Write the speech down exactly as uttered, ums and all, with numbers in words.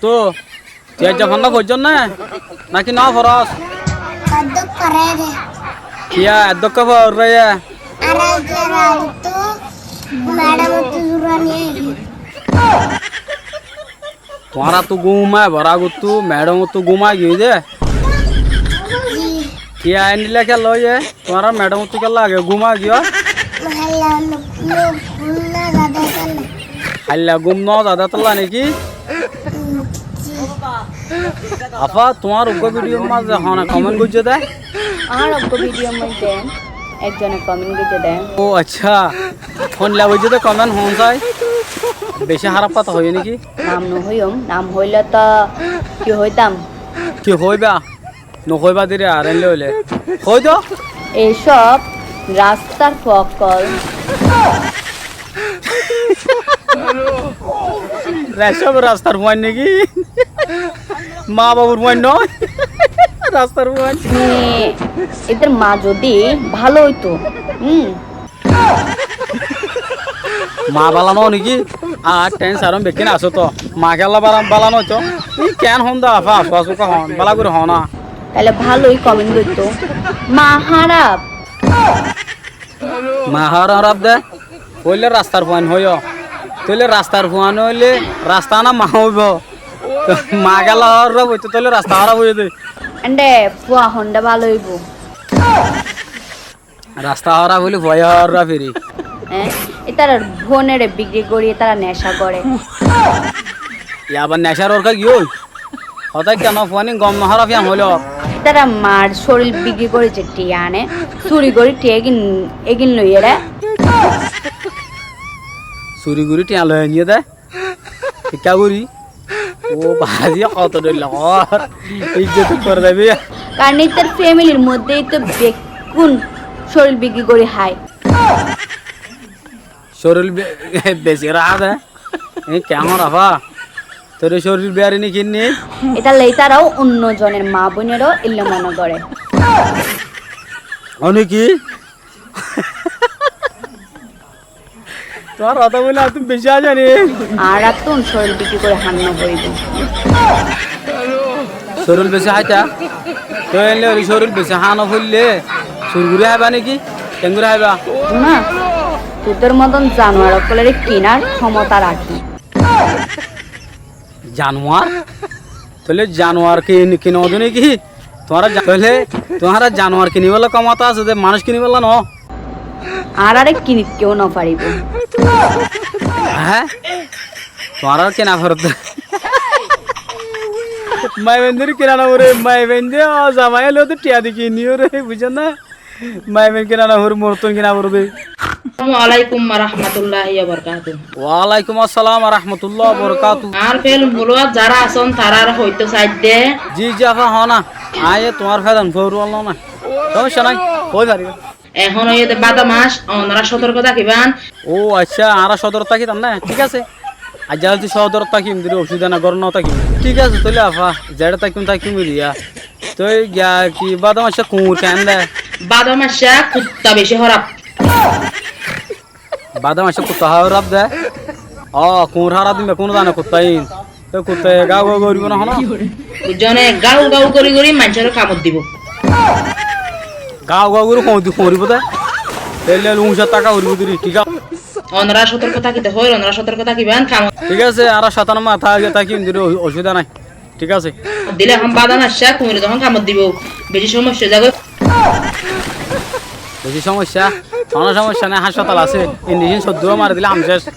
Tó, tui aijja fonná foijjós né? Náki no foros? Eddúkka forer. Kiyá eddúkka forer? Ar aijja raittú medhamottú zurani aiyí. Tuáñrattú gúm aibár agottú medhamottú gúm aigiyói dé? Ji. Kiyá endilla kiyólla óiye? Tuáñrar medhamottú kiyólla age gúm aigiyói? Háilla gúm no zadé tolla. Háilla gúm no zadé tolla né ki? Afá, tuáñr uggúa bidiyór mazé hone komen goijjé dé? Añár uggúa bidiyór mazé ekzone komen goijjé dé. Ó accá, hondilla goijjé dé komen hoón sai? Beci háraf hotá hoiyé né ki? Nam no hoiyum, nam hoilé to ki hoitam? Ki hoiba? No hoiba dé re, ar endilla óile. Hoi do. Ei cób rastar fua ókkol. Re, cób rastar fuain né ki? Maa babur fuain no. Rastar fuain. Mane, eder maa zodi bála óito, hum, maa bála no né ki? Ar ten saron bekkín asó to. Maa kiyólla bála, bála no óito? Í keén hoón dé afá, asó asó hoón, bála gorí hoón na. Taile bála ói komen goittó. Maa háraf. Maa háraf dé? Óile rastar fuain hoiyó. Tóile rastar fuain óile rasta ána maa óibo. Maa kiyólla háraf óito, tóile rasta háraf óiye dé. Ende fua hondilla bála óibo? Rasta háraf óile fua yó háraf firi. Eé, ítarar fúainore bikri gorí ítara neca goré. Yá abar necar orká ki ói? Hotá kiyá no fuain gom no háraf yían hoilé? Ítara maar córil bikri gorí ze thiañ ane, suri gorí thiañ égin, égin loiyére. Suri gorí thiañ loi aníye dé? Hikká gorí? Ó bazi, hoto dhoilla hoór. Izzot uore zaibo. Karon ítar femilir moddé to bekkún córil bikri gorí hái. Córil be-, besi gorí hái dé? E, keén hoór afá? Tor córil biyari né ki né? Ítalla ítarau onno zonor maa boinoré illa mone goré. Ó né ki? Tuáñr hotá bóli añáttu beci háñsi añár. Añárattún córil bikri gorí hán no foibo. Córil besi háita? Tói endilla óile córil besi há no foille sur gorí háiba né ki? Keéngorí háiba? Cúna, tuáñr moton zanuar ókkolore kinar kémota rakí. Zanuar? Tóile zanuar ki-, kino de né ki? Tuáñra za-, tóile tuáñra zanuar kinibálla kémota asé dé, manúic kinibálla no? Añáráre kinit keu no faribó. Há? Tuáñra kina foribó dé. Maiyafuaindóre kina no foré, maiyafuaindé, ó, zamai óile to thiañ di kiniyóre, buijjó né? Maiyafuain kina no foré, morottún kina foré dé. Assalamu alaikum wa rahmatullahi wa barakatuhu. Wa alaikum assalam wa rahmatullahi wa barakatuhu. Añár fel folowar zará asón, taráre hoitó saidde. Ji, ji, afá, hoó na. Aññí tuáñr felan fóruwal no na. Somosya nái, hoi faribá. Ehón óiye dé báda mac, onorá sotorko tákiban. Ó, accá, añára sodorot tákitam né? Thík asé. Aijja óitu sodorot tákim, deri osubida nái, górot no tákim. Thík asé, tóile afá, zeçé tákim, tákim eriya. Toi giya ki báda maccá kuñur keén dé? Báda maccá kutta beci hóraf. Báda maccá kutta hóraf dé? Ó, kuñur hóraf dé, kúno zane kutta ín. Toi kuttaye gáu gáu goríbo né honó? Buijjó né, gáu gáu gorí gorí maincóre kamot dibo. Gáu gáu gorí koñri-, koñribo dé? Tóile úñcot táka foribó deri, thík asé? Onorá sotorko tákite hoóir, onorá sotorko tákiban, kamot. Thík asé, añára cótanor mazé táki, tákim deri, o-, osubida nái. Thík asé. Dile ehón báda maccá, kuñre zehón kamot dibo, beci somosya ói zagói. Beci somosya? Honó somosya nái, hácfatal asé. Indijin soddúa mari dile ham céc.